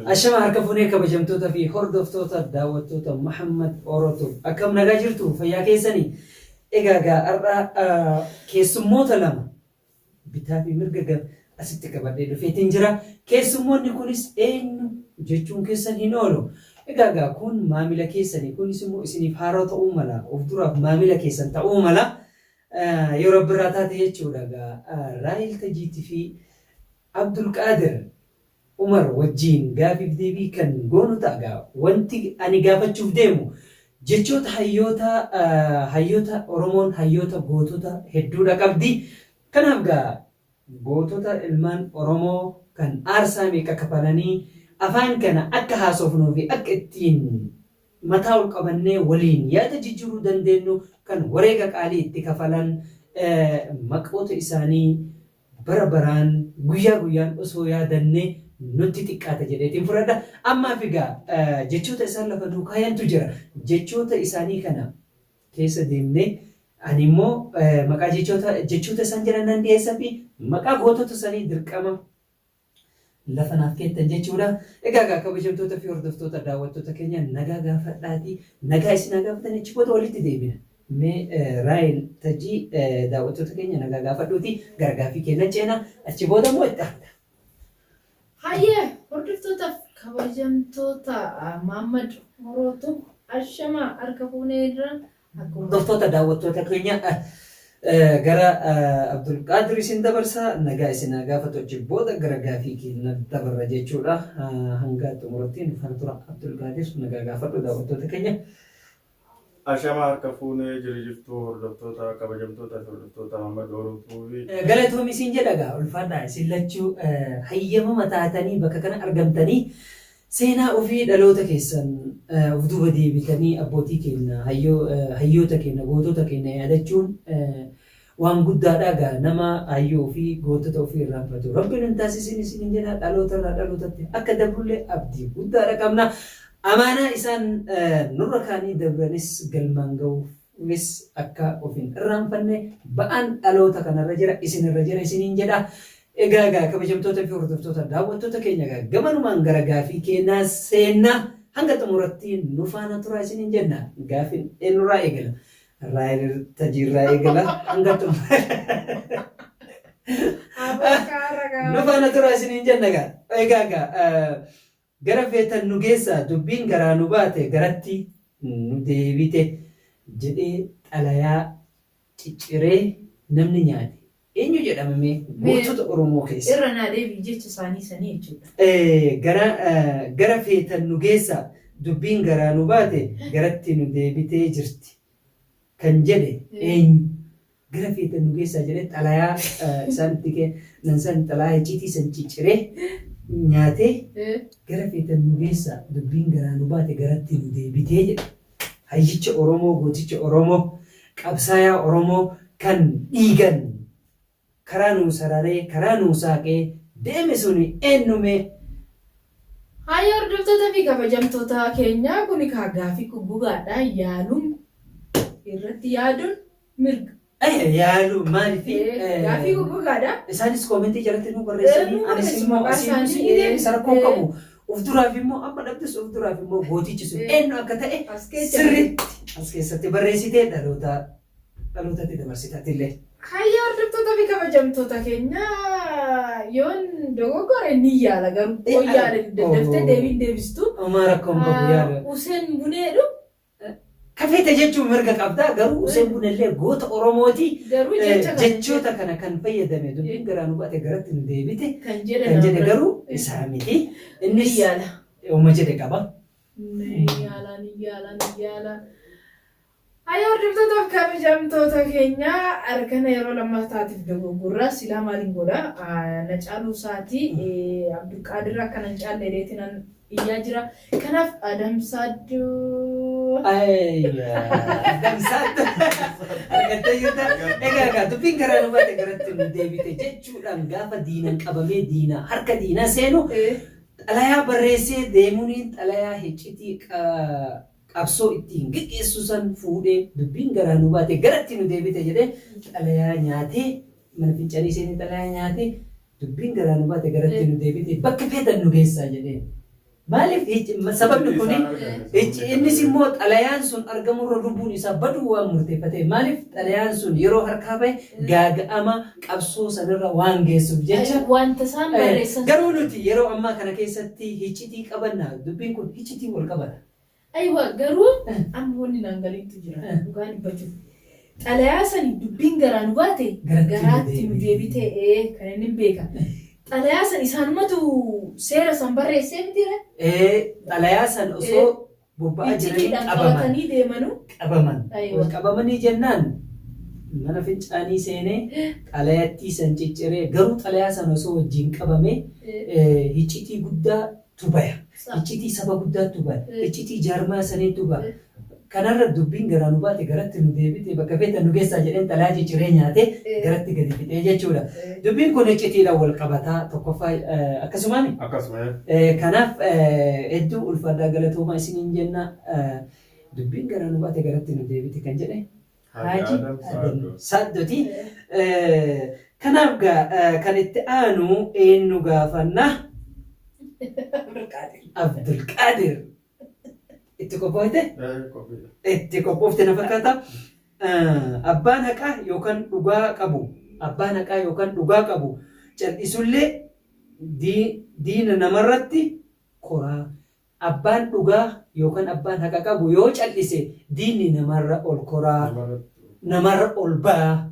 Ashama harka fuunee kabajamtoota fi hordoftoota daawwattoota Muhammad Orotoof akkam nagaa jirtu fayyaa keessanii? Egaa gaa har'a keessummoota lama bitaa fi mirga asitti qabadhee dhufeetiin jira. Keessummoonni kunis eenyu jechuun keessan hin oolu. Egaa gaa kun maamila keessanii kunis immoo isiniif haaroo ta'uu mala of duraaf maamila keessan ta'uu mala. Yoo rabbirraa taate jechuudha gaa Raahel Tajiitii fi Abdulqaadir Umar wajjiin gaafiif deebii kan goonu ta'a gaa. Wanti ani gaafachuuf deemu jechoota hayyoota hayyoota Oromoon hayyoota gootota hedduudha qabdi. Kanaaf gaa gootota ilmaan Oromoo kan aarsaa meeqa kafalanii afaan kana akka haasofnuu fi akka ittiin mataa ol qabannee waliin yaada jijjiiruu dandeenyu kan wareega qaalii itti kafalan maqoota isaanii bara baraan guyyaa guyyaan osoo yaadanne nutti xiqqaata jedheetiin fudhadha. Ammaaf egaa jechoota isaan lafa nuu kaayantu jira. Jechoota isaanii kana keessa deemnee ani immoo maqaa jechoota jechoota isaan jedhan nan dhiyeessa fi maqaa gootota sanii dirqama lafa naaf keettan jechuudha. Egaa egaa kabajamtoota fi hordoftoota daawwattoota keenya nagaa gaafadhaatii nagaa isin haa gaafatan achi booda walitti deebina. Mee Raayil Tajii daawwattoota keenya nagaa gaafadhuuti gara gaaffii keenya ceena achi booda immoo itti aanta. Hayyee hordoftootaaf kabajamtoota Maammad Horootu ashamaa harka fuunee irra akkuma Hordoftoota daawwattoota keenya gara Abdulqaadir isin dabarsa nagaa isin haa gaafatu achi booda gara gaafii keenya dabarra jechuudha. Hanga xumuratti nu faana tura Abdulqaadir nagaa gaafadhu daawwattoota keenya. Ashamaa harka fuune jira jirtuu hordoftoota kabajamtoota fi hordoftoota Mahammad Ooroo Tuubii. Galatoomi siin jedha egaa ulfaadhaa isin lachuu hayyamama taatanii bakka kana argamtanii seenaa ofii dhaloota keessan of duuba deebitanii abbootii keenya hayyoota keenya gootota keenya yaadachuun Waan guddaadha egaa nama hayyuu ofii gootota ofii irraanfatu rabbi nun taasisin isinin jedha dhaloota irraa dhalootatti akka dabrullee abdii guddaadha qabna amaanaa isaan nurra kaanii dabranis galmaan gahuufis akka of hin irraanfanne ba'aan dhaloota kanarra jira isinirra jira isiniin jedha egaa egaa kabajamtoota fi hordoftoota daawwattoota keenya egaa gamanumaan gara gaafii keenyaa seenna hanga xumuratti nu faana turaa isiniin jenna gaafiin eenyurraa eegala Raayil Tajiirraa eegala hanga nu faana turaa isiniin jenna gaa. Egaa gaa gara feetan nu geessaa dubbiin garaa nu baate garatti nu deebite jedhee xalayaa cicciree namni nyaate eenyu jedhama mee gootota Oromoo keessa? Irra naa deebi'i jecha isaanii sanii jechuudha. Gara gara feetan nu geessaa dubbiin garaa nu baate garatti nu deebitee jirti kan jedhe eenyu? Gara feetan nu geessaa jedhee xalayaa isaan itti kennan san xalayaa icciitii san cicciree nyaatee gara feetan nu geessaa dubbiin garaa nu baate garatti nu deebitee jedhe. Hayyicha Oromoo, gooticha Oromoo, qabsaayaa Oromoo kan dhiigan karaa nuu sararee, karaa nuu saaqee deeme suni eennu mee? Haaya hordoftoota fi kabajamtoota keenya kuni kaa gaafii guggugaadha yaaluun irratti yaaduun mirga. Yaaluu maaliif? Gaafii goggogaadha. Isaanis koomentii jalatti nu barreessanii Nu anis barreessu immoo maqaa asiin isaanii. isinii deebisa rakkoo hin qabu. Of duraaf immoo amma dhabdus of duraaf immoo gootichi sun eenyu akka ta'e As keessa sirriitti as keessatti barreessitee dhaloota dhalootatti dabarsitatillee. Hayya hordoftoota fi kabajamtoota keenya yoon dogoggore ni yaala garuu yoo yaale daddaftee deebiin deebistu. Homaa rakkoo hin qabu yaala. Useen Buneedhu. Ka feete jechuu mirga qabda garuu Useen Bunellee goota Oromooti. Garuu jecha kana Jechoota kana kan fayyadame dubbiin garaa nu baate garatti nu deebite kan jedhe kan jedhe nama garuu isaa miti. Innis Ni yaala. uma jedhe qaba. Ni yaala ni yaala ni yaala. Hayya hordoftoota fi kabajamtoota keenya harkana yeroo lammataatiif dogoggorra silaa maaliin godha na caaluu isaati Abdulqaadir akka nan caalle reetinan iyyaa jira. Kanaaf Adamsaadduu. Adamsaaddu argattee jirta. Egaa egaa dubbiin garaa nu baate garatti nu deebite jechuudhaan gaafa diinan qabamee diina harka diinaa seenu xalayaa barreessee deemuuniin xalayaa hiccitii qabsoo ittiin geggeessu san fuudhee dubbiin garaa nu baate garatti nu deebite jedhee xalayaa nyaatee mana fincanii seenee xalayaa nyaatee dubbiin garaa nu baate garatti nu deebite bakka feetan nu geessaa jedheen. Maaliif sababni kuni innis immoo xalayaan sun argamurra lubbuun isaa baduu waan murteeffateef maaliif xalayaan sun yeroo harkaa bahe gaaga'ama qabsoo sanirra waan geessuuf jecha Wanta isaan barreessan. Garuu nuti yeroo ammaa kana keessatti hiccitii qabanna dubbiin kun hiccitii wal qabata. Aywa garuu amma wanni naan galintu jira dhugaa dubbachuuf. Xalayaa sani dubbiin garaa nu baate Garatti nu garaatti nu deebite. deebite kan inni hin beeka. Xalayaa san isaanumatu seera san barreessee mitiire Xalayaa san osoo bobba'aa jiranii icciitiidhaan qabaman. qabatanii deemanu. Qabaman. Aywa. Ol qabamanii jennaan mana fincaanii seenee xalayattii san cicciree garuu xalayaa san osoo wajjin qabame hiccitii guddaa tu baya. Iccitii saba guddaatu baya. Iccitii jaarmaa saniitu baya. Kanarra dubbiin garaa nu baate garatti nu deebite bakka feetan nu geessaa jedheen xalayaa cicciree nyaatee garatti gadi fixee jechuudha. Dubbiin kun iccitiidhaan wal qabataa tokkoffaa akkasumaani. Akkasuma. Kanaaf hedduu ulfaadhaa galatoomaa isiniin jenna. Dubbiin garaa nu baate garatti nu deebite kan jedhe Haaji Haaji Adam Adam Saaddoo. Saaddoti. Kanaaf gaa kan itti aanu eenyu gaafanna? Abdulqaadir. Abdulqaadir. Itti qophoofte? Qophiidha. Itti qophoofte na fakkaata. Abbaan haqaa yookaan dhugaa qabu abbaan haqaa yookaan dhugaa qabu cal'isullee diina namarratti koraa. Abbaan dhugaa yookaan abbaan haqa qabu yoo cal'ise diinni namarra ol koraa, namarra ol ba'a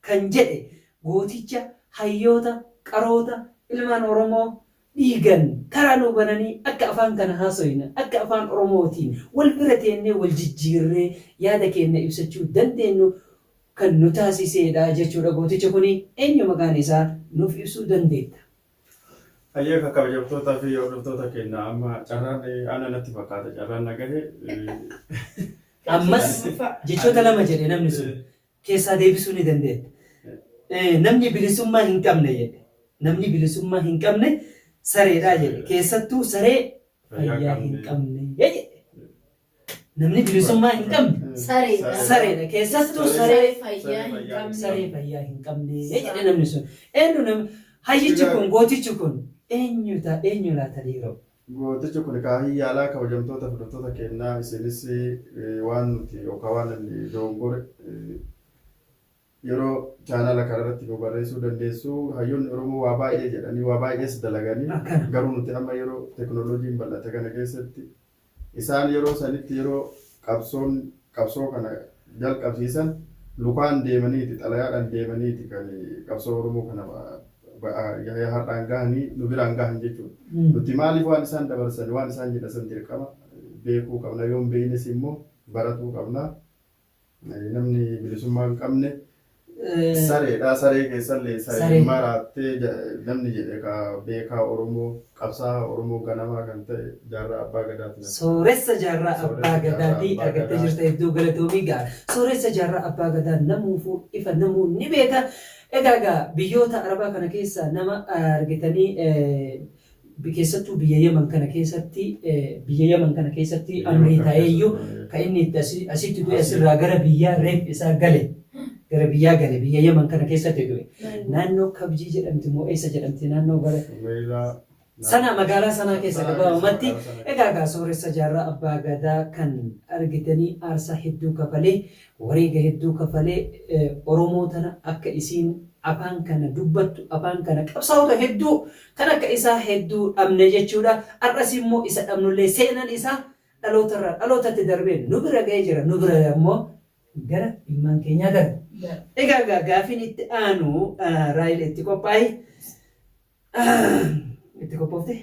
kan jedhe gooticha hayyoota qaroota ilmaan Oromoo dhiigan karaa nuu bananii akka afaan kana haasoyna akka afaan Oromootiin wal bira teennee wal jijjiirree yaada keenna ibsachuu dandeennu kan nu taasiseedha jechuudha gootichi kuni eenyu maqaan isaa nuuf ibsuu dandeetta? Hayyee ka kabajamtoota fi hordoftoota keenya amma carraan ana natti fakkaata carraan na gahe. Ammas jechoota lama jedhe namni sun keessaa deebisuu ni dandeetta. Namni bilisummaa hin qabne jedhe. Namni bilisummaa hin qabne sareedha jedhe. Keessattuu saree fayyaa hin qabne jedhe. Namni bilisummaa hin qabne Sareedha. sareedha. Keessattuu saree fayyaa hin qabne. Saree fayyaa hin qabne jedhe namni sun. Eenyu nam hayyichi kun gootichi kun eenyu ta'a eenyu laata dhiiroo? Gootichi kun kaahii yaalaa kabajamtoota hordoftoota keenyaa isinis waan nuti yookaan waan namni dogongore yeroo chaanala kana irratti nu barreessuu dandeessu. Hayyoonni Oromoo waa baay'ee jedhanii waa baay'ees dalaganii Akkana. garuu nuti amma yeroo teknooloojiin bal'ate kana keessatti isaan yeroo sanitti yeroo qabsoon qabsoo kana jalqabsiisan lukaan deemaniiti xalayaadhaan deemaniiti kan qabsoo Oromoo kana har'aan gahanii nu biraan gahan jechuudha. Nuti maaliif waan isaan dabarsan waan isaan jedhan san dirqama beekuu qabna yoo hin beeknes immoo baratuu qabna. Namni bilisummaa hin qabne sareedha. Saree keessallee saree Saree. maraattee namni jedhe ka beekaa Oromoo qabsaa'aa Oromoo ganamaa kan ta'e Jaarraa Abbaa Gadaati. Sooressa Jaarraa Abbaa Sooressa Jaarraa Gadaatii Abbaa argattee Gadaa. jirta hedduu galatoomii gaa. Sooressa Jaarraa Abbaa Gadaa namuufuu ifa namuu ni beeka. Egaa gaa biyyoota Arabaa kana keessa nama argitanii keessattuu biyya Yemen kana keessatti biyya Yemen kana keessatti Biyya amrii Yemen kana ta'eeyyuu keessatti, kan inni itti asitti du'e asirraa gara biyyaa reeffi isaa gale gara biyyaa gale biyya Yemen kana keessatti du'e. Naannoo Kabjii jedhamti moo eessa jedhamti naannoo gara Meelaa. Sana magaalaa sanaa keessa Sanaa gabaabumatti keessa, magaalaa sana egaa gaa Sooressa Jaarraa Abbaa Gadaa kan argitanii aarsaa hedduu kafalee wareega hedduu kafalee Oromoo tana akka isiin afaan kana dubbattu afaan kana qabsaa'ota hedduu kan akka isaa hedduu dhabne jechuudha. Har'as immoo isa dhabnullee seenan isaa dhalootarraa dhalootatti darbee nu bira ga'ee jira. Nu bira immoo gara ilmaan keenyaa darba. Egaa gaa gaafiin itti aanu Raayil itti qophaa'e. Itti qophoofte?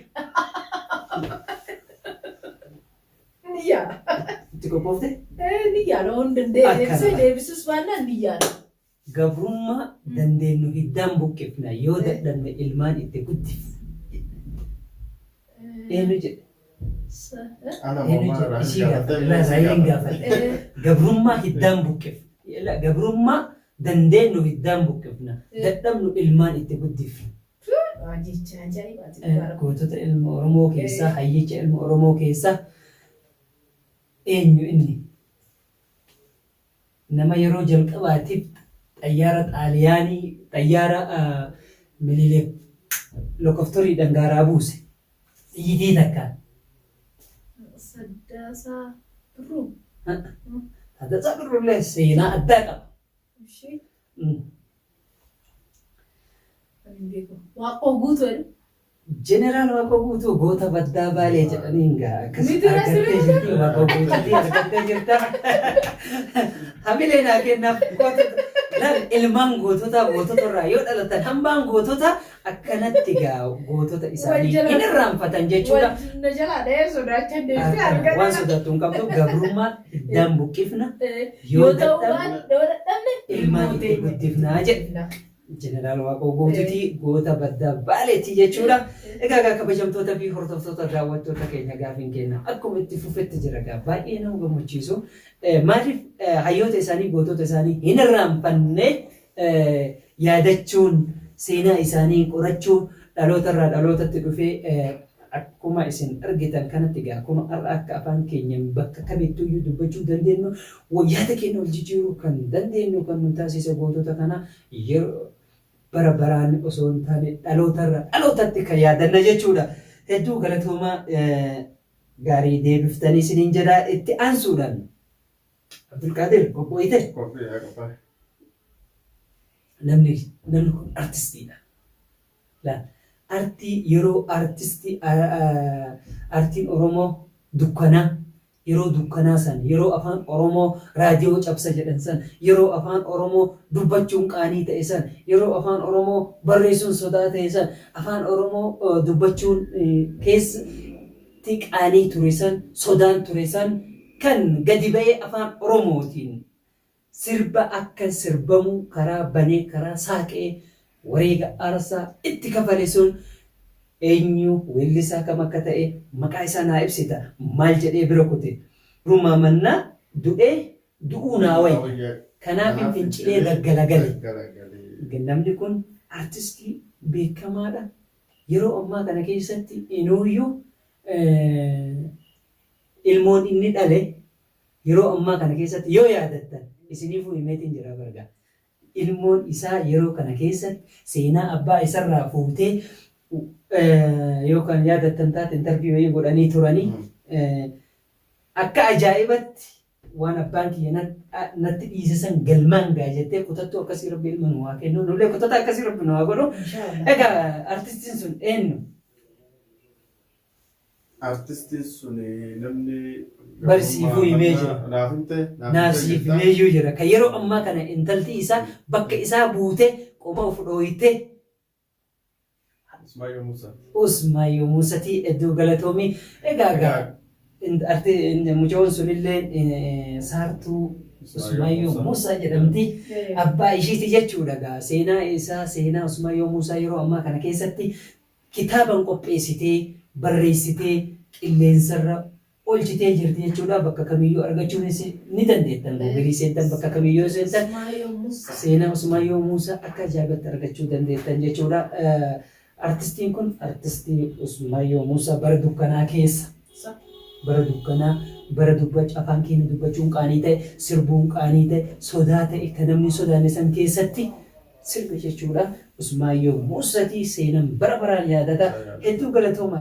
Ni yaala. Itti qophoofte? Ni yaala waan danda'e Akkana. deebisee deebisus baannaan ni yaala. Gabrummaa dandeenyu hiddaan buqqifna yoo dadhabne ilmaan itti guddifna. Eenyu jedhe? Ana Eenyu mormaa jedhe? irraa Ishii gaafatte. gaafate. Laa Raayiliin gaafate. Gabrummaa hiddaan buqqifna. Gabrummaa dandeenyu hiddaan buqqifna. Dadhabnu ilmaan itti guddifna. Jecha ajaa'ibaati dhugaa rabbi. Gootota ilma Oromoo keessaa, hayyicha ilma Oromoo keessaa eenyu inni? Nama yeroo jalqabaatiif xayyaara Xaaliyaanii, xayyaara Mililik lokoftoriidhaan gaaraa buuse. Xiyyitii takkaan. Saddaasaa Birruu. Taaddasaa Birruullee seenaa addaa qaba. Ishee ani hin beeku. Waaqoo guutuu jedhu. Jeneraal Waaqoo Guutuu goota baddaa Baalee jedhaniin gaa akkas Miti argattee rasii jirti Waaqoo Guutuutii argattee jirta. Hamilee naa kennaaf gootota laal ilmaan goototaa gootota irraa yoo dhalatan hambaan gootota akkanatti gaa gootota isaanii jala- hin irraanfatan jechuudha. Wal na jalaa dhahee sodaachaa deemtee Akkana waan argatan. sodaattu hin qabdu gabrummaa hiddaan buqqifna Yoo yoo ta'u dadhabne waan yoo dadhabne ilmaan itti guddifnaa jedhe. Jeneraal Waaqoo Guutuuti goota baddaa Baaleetti jechuudha. Egaa egaa kabajamtoota fi hordoftoota daawwattoota keenya gaafiin keenya akkuma itti fufetti jira egaa baay'ee nama gammachiisu. Maaliif hayyoota isaanii gootota isaanii hin irraanfanne yaadachuun seenaa isaanii qorachuun dhaloota irraa dhalootatti dhufee akkuma isin argitan kanatti egaa kun har'a akka afaan keenyan bakka kamittuyyuu dubbachuu dandeenyu yaada keenya wal jijjiiruu kan dandeenyu kan nu taasise gootota kana yeroo bara baraan osoo hin taane dhalootarra dhalootatti kan yaadanna jechuudha. Hedduu galatoomaa gaarii deebiftanii isiniin jedha itti aansuudhaan Abdulqaadir qophooyite. Qophii haa qophaa'e. Namni kun artistiidha. Laal artii yeroo artistii artiin Oromoo dukkanaa yeroo dukkanaa san yeroo afaan Oromoo raadiyoo cabsa jedhan san yeroo afaan Oromoo dubbachuun qaanii ta'e san yeroo afaan Oromoo barreessuun sodaa ta'e san afaan Oromoo dubbachuun keessatti qaanii ture san sodaan ture san kan gadi ba'ee afaan Oromootiin Sirba akka sirbamu karaa banee karaa saaqee wareega aarsaa itti kafale sun eenyu weellisaa kam akka ta'e maqaa isaa naa ibsita maal jedhee bira kute Rumaa mannaa du'ee du'uu naa wayya kanaafin fincilee gaggalagale. Namni kun artistii beekamaadha. Yeroo ammaa kana keessatti inuuyyuu ilmoon inni dhale Yeroo ammaa kana keessatti yoo yaadattan isiniifuu himeetiin jira bar gaa. Ilmoon isaa yeroo kana keessatti seenaa abbaa isarraa fuutee yoo kan yaadattan taate interview wayii godhanii turanii akka ajaa'ibatti waan abbaan kiyya natti dhiise san galmaan gaa jettee kutattuu akkasii rabbi ilma nu haa kennu nullee kutata akkasii rabbi nu haa godhu. Egaa artistiin sun eenyu? Artistiin sun namni Bar siifuu himee jira. Naaf himte? Naaf siif himeeyyuu jira. Kan yeroo ammaa kana intalti isaa bakka isaa buutee qoma of dhooytee Usmaayyoo Muusaa. Usmaayyoo Muusatii hedduu galatoomi. Egaa egaa mucoon sunillee saartuu Usmaayyoo Muusaa jedhamti. Abbaa ishiiti jechuudha egaa seenaa isaa seenaa Usmaayyoo Muusaa yeroo ammaa kana keessatti kitaaban qopheessitee, barreessitee qilleensarra olchitee jirti jechuudha. Bakka kamiyyuu argachuunis ni dandeettan. Google seentan bakka kamiyyuu seentan seenaa Usmaayyoo Muusaa akka ajaa'ibatti argachuu dandeettan jechuudha. Artistiin kun artistii Usmaayyoo Muusaa bara dukkanaa keessa bara dukkanaa bara dubbachu afaan keenya dubbachuun qaanii ta'e sirbuun qaanii ta'e sodaa ta'e kan namni sodaanne san keessatti sirbe jechuudha. Usmaayyoo Muusatii seenan bara baraan yaadata. Hedduu galatooma.